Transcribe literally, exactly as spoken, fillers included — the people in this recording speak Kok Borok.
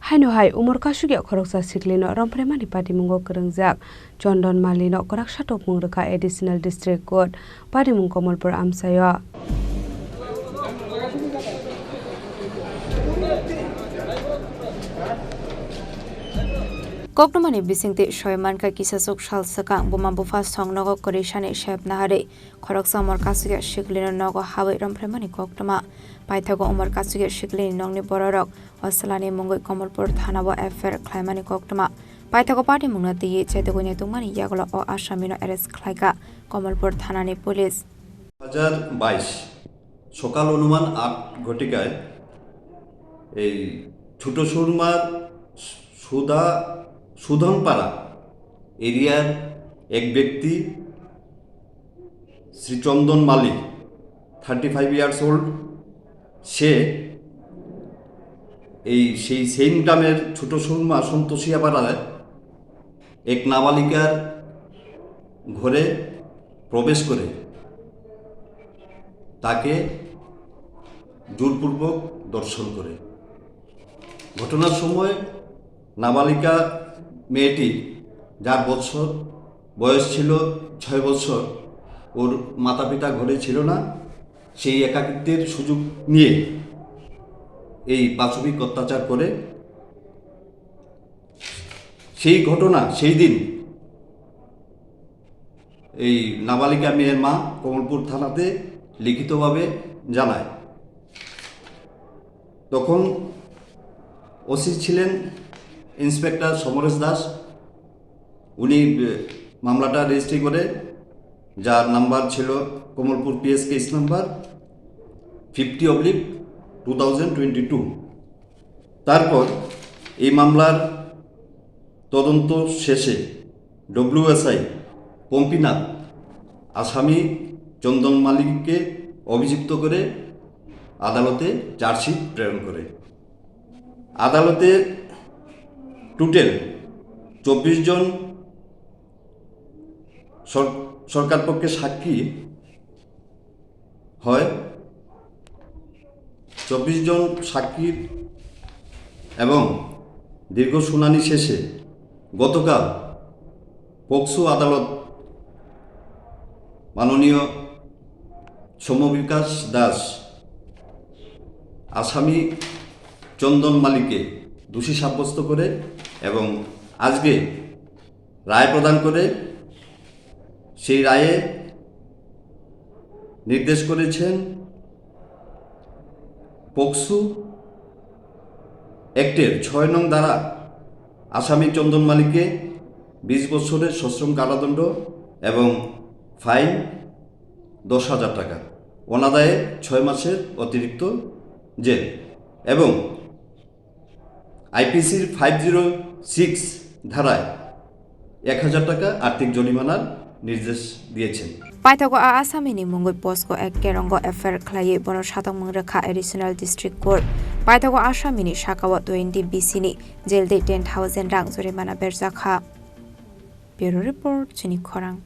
Haino hai umor kasugya khoroksa siklino romphraimani patimungo kwrwngjak Chondon Malino kwraksa topmung rwkha Additional District Court, patimung Komolpur amchaio. Koktwmani bisingtwi soi mankha, kisasuk sal swkang buma bupha songnogo kwrwisani sep naharwi khoroksa umor kasugya siklino nogo habwi romphraimani koktwma. Paithago umor kasugya siklini nokni bororok Osalani mungwi Komolpur thanao F I R khlaimani koktwma. Paithago patimungno twiwi chetugwi naitungmani yagulo o asamino arrest khlaikha Komolpur thanani police. Dui hazar bais sokal onuman at ghotikay ei Chhuto Surmar Sudha Sudhanpara area-r ek byakti Sri Chondon Malik, thirty five years old, সে এই সেই সেম গ্রামের ছোট সুরমা সন্তোষিয়া পাড়ায় এক নাবালিকার ঘরে প্রবেশ করে তাকে জোরপূর্বক ধর্ষণ করে। ঘটনার সময় নাবালিকা মেয়েটি, যার বৎসর বয়স ছিল ছয় বছর, ওর মাতা পিতা ঘরে ছিল না। সেই একাকিত্বের সুযোগ নিয়ে এই পাশবিক অত্যাচার করে। সেই ঘটনা, সেই দিন এই নাবালিকা মেয়ের মা কমলপুর থানাতে লিখিতভাবে জানায়। তখন ওসি ছিলেন ইন্সপেক্টর সমরেশ দাস। উনি, এ, মামলাটা রেজিস্ট্রি করে, যার নাম্বার ছিল Kamalpur PS case number fifty oblique two thousand twenty two. তারপর এই মামলার তদন্ত শেষে ডব্লিউএসআই পম্পিনাথ আসামি চন্দন মালিককে অভিযুক্ত করে আদালতে চার্জশিট প্রেরণ করে। আদালতে টোটাল চব্বিশ জন সর-, সরকার পক্ষে সাক্ষী হয়। চব্বিশ জন সাক্ষীর এবং দীর্ঘ শুনানি শেষে গতকাল পকসো আদালত মাননীয় সৌম্যবিকাশ দাস আসামি চন্দন মালিককে দোষী সাব্যস্ত করে এবং আজকে রায় প্রদান করে। সেই রায়ে নির্দেশ করেছেন পকসো অ্যাক্টের ছয় নং ধারা আসামি চন্দন মালিককে বিশ বছরের সশ্রম কারাদণ্ড এবং ফাইন দশ হাজার টাকা, অনাদায়ে ছয় মাসের অতিরিক্ত জেল এবং আইপিসির ফাইভ জিরো সিক্স ধারায় এক হাজার টাকা আর্থিক জরিমানার নির্দেশ দিয়েছেন। Paithago a asamini mungwi posko ek kerongo F I R khlaiwi bono satokmung rwkha Additional District Court. Paithago asamini sakao twenty B C ni jail tei ten thousand rang jorimana berjakha. Bureau Report, Chini Khorang.